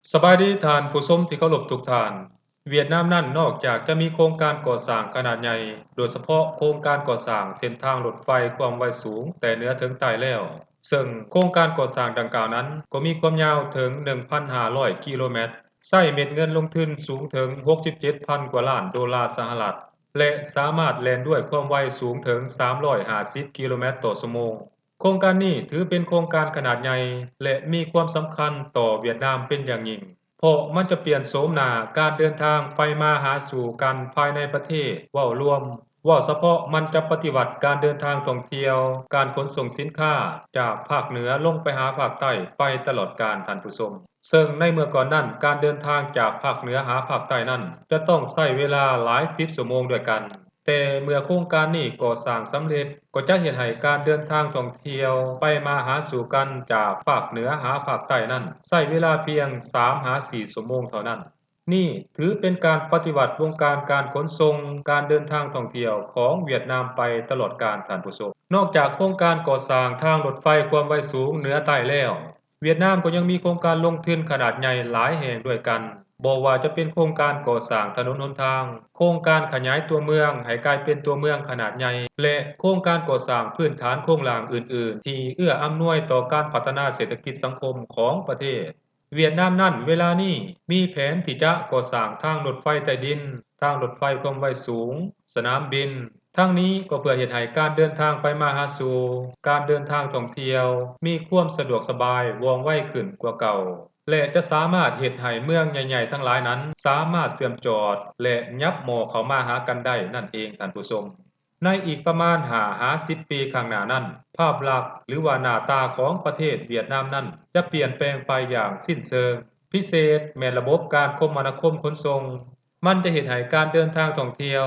ສະບາຍດີທ່ານຜູ້ຊົມທີ່ເຄົາລົບທຸກທ່ານ. ຫວຽດນາມນັ້ນນອກຈາກຈະມີໂຄງການກໍ່ສ້າງຂະໜາດໃຫຍ່, ໂດຍສະເພາະໂຄງການກໍ່ສ້າງເສັ້ນທາງລົດໄຟຄວາມໄວສູງແຕ່ເໜືອເຖິງໃຕ້ແລ້ວ, ເຊິ່ງໂຄງການກໍ່ສ້າງດັ່ງກ່າວນັ້ນກໍມີຄວາມຍາວເຖິງໜຶ່ງພັນຫ້າຮ້ອຍກິໂລແມັດ, ໃຊ້ເມັດເງິນລົງທຶນສູງເຖິງຫົກສິບເຈັດພັນກວ່າລ້ານໂດລາສະຫະລັດ ແລະ ສາມາດແລ່ນດ້ວຍຄວາມໄວສູງເຖິງສາມຮ້ອຍຫ້າສິບກິໂລແມັດຕໍ່ຊົ່ວໂມງ. ໂຄງການນີ້ຖືເປັນໂຄງການຂະໜາດໃຫຍ່ ແລະ ມີຄວາມສຳຄັນຕໍ່ຫວຽດນາມເປັນຢ່າງຍິ່ງ, ເພາະມັນຈະປ່ຽນໂສມໜ້າການເດີນທາງໄປມາຫາສູ່ກັນພາຍໃນປະເທດເວົ້າລວມ, ເວົ້າສະເພາະມັນຈະປະຕິວັດການເດີນທາງທ່ອງທ່ຽວ, ການຂົນສົ່ງສິນຄ້າຈາກພາກເໜືອລົງໄປຫາພາກໃຕ້ໄປຕະຫຼອດການ, ທ່ານຜູ້ຊົມ. ເຊິ່ງໃນເມື່ອກ່ອນນັ້ນ, ການເດີນທາງຈາກພາກເໜືອຫາພາກໃຕ້ນັ້ນ ຈະຕ້ອງໃຊ້ເວລາຫຼາຍສິບຊົ່ວໂມງດ້ວຍກັນ. ແຕ່ເມື່ອໂຄງການນີ້ກໍ່ສ້າງສຳເລັດ, ກໍຈະເຮັດໃຫ້ການເດີນທາງທ່ອງທ່ຽວໄປມາຫາສູ່ກັນຈາກພາກເໜືອຫາພາກໃຕ້ນັ້ນ ໃຊ້ເວລາພຽງສາມຫາສີ່ຊົ່ວໂມງເທົ່ານັ້ນ. ນີ້ຖືເປັນການປະຕິວັດວົງການການຂົນສົ່ງການເດີນທາງທ່ອງທ່ຽວຂອງຫວຽດນາມໄປຕະຫຼອດການ, ທ່ານຜູ້ຊົມ. ນອກຈາກໂຄງການກໍ່ສ້າງທາງລົດໄຟຄວາມໄວສູງເໜືອໃຕ້ແລ້ວ, ຫວຽດນາມກໍຍັງມີໂຄງການລົງທຶນຂະໜາດໃຫຍ່ຫຼາຍແຫ່ງດ້ວຍກັນ, ບໍ່ວ່າຈະເປັນໂຄງການກໍ່ສ້າງຖະໜົນຫົນທາງ, ໂຄງການຂະຫຍາຍຕົວເມືອງໃຫ້ກາຍເປັນຕົວເມືອງຂະໜາດໃຫຍ່ ແລະ ໂຄງການກໍ່ສ້າງພື້ນຖານໂຄງລ່າງອື່ນໆ ທີ່ເອື້ອອຳນວຍຕໍ່ການພັດທະນາເສດຖະກິດສັງຄົມຂອງປະເທດ. ຫວຽດນາມນັ້ນເວລານີ້ມີແຜນທີ່ຈະກໍ່ສ້າງທາງລົດໄຟໃຕ້ດິນ, ທາງລົດໄຟຄວາມໄວສູງ, ສະໜາມບິນ, ທັງນີ້ກໍເພື່ອເຮັດໃຫ້ການເດີນທາງໄປມາຫາສູ່, ການເດີນທາງທ່ອງທ່ຽວ ມີຄວາມສະດວກສະບາຍ, ວ່ອງໄວຂຶ້ນກວ່າເກົ່າ ແລະ ຈະສາມາດເຮັດໃຫ້ເມືອງໃຫຍ່ໆທັງຫຼາຍນັ້ນສາມາດເຊື່ອມຈອດ ແລະ ຫຍັບໝໍ້ເຂົ້າມາຫາກັນໄດ້ນັ້ນເອງ, ທ່ານຜູ້ຊົມ. ໃນອີກປະມານຫ້າຫາສິບປີຂ້າງໜ້ານັ້ນ, ພາບລັກ ຫຼືວ່າໜ້າຕາຂອງປະເທດຫວຽດນາມນັ້ນ ຈະປ່ຽນແປງໄປຢ່າງສິ້ນເຊີງ. ພິເສດແມ່ນລະບົບການຄົມມະນາຄົມຂົນສົ່ງ, ມັນຈະເຮັດໃຫ້ການເດີນທາງທ່ອງທ່ຽວ,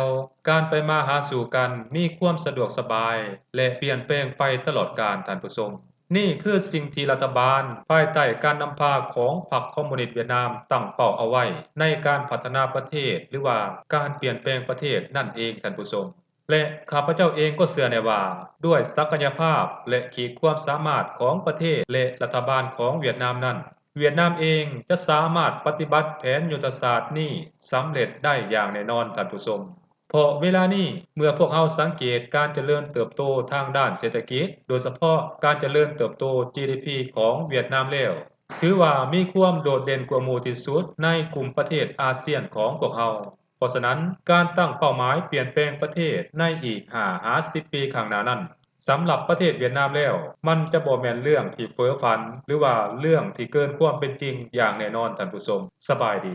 ການໄປມາຫາສູ່ກັນມີຄວາມສະດວກສະບາຍ ແລະ ປ່ຽນແປງໄປຕະຫຼອດການ, ທ່ານຜູ້ຊົມ. ນີ້ຄືສິ່ງທີ່ລັດຖະບານພາຍໃຕ້ການນຳພາຂອງພັກຄອມມູນິດຫວຽດນາມຕັ້ງເປົ້າເອົາໄວ້ໃນການພັດທະນາປະເທດ ຫຼືວ່າການປ່ຽນແປງປະເທດນັ້ນເອງ, ທ່ານຜູ້ຊົມ. ແລະ ຂ້າພະເຈົ້າເອງກໍເຊື່ອແນ່ວ່າ ດ້ວຍສັກກະຍະພາບ ແລະ ຂີດຄວາມສາມາດຂອງປະເທດ ແລະ ລັດຖະບານຂອງຫວຽດນາມນັ້ນ, ຫວຽດນາມເອງຈະສາມາດປະຕິບັດແຜນຍຸດທະສາດນີ້ສຳເລັດໄດ້ຢ່າງແນ່ນອນ, ທ່ານຜູ້ຊົມ. ເພາະເວລານີ້ ເມື່ອພວກເຮົາສັງເກດການຈະເລີນເຕີບໂຕທາງດ້ານເສດຖະກິດ, ໂດຍສະເພາະການຈະເລີນເຕີບໂຕ ຈີດີພີ ຂອງຫວຽດນາມແລ້ວ, ຖືວ່າມີຄວາມໂດດເດັ່ນກວ່າໝູ່ທີ່ສຸດໃນກຸ່ມປະເທດອາຊຽນຂອງພວກເຮົາ. ເພາະສະນັ້ນ, ການຕັ້ງເປົ້າໝາຍປ່ຽນແປງປະເທດໃນອີກຫ້າຫາສິບປີຂ້າງໜ້ານັ້ນ, ສຳລັບປະເທດຫວຽດນາມແລ້ວ, ມັນຈະບໍ່ແມ່ນເລື່ອງທີ່ເຟີຝັນ ຫຼືວ່າເລື່ອງທີ່ເກີນຄວາມເປັນຈິງຢ່າງແນ່ນອນ, ທ່ານຜູ້ຊົມ. ສະບາຍດີ.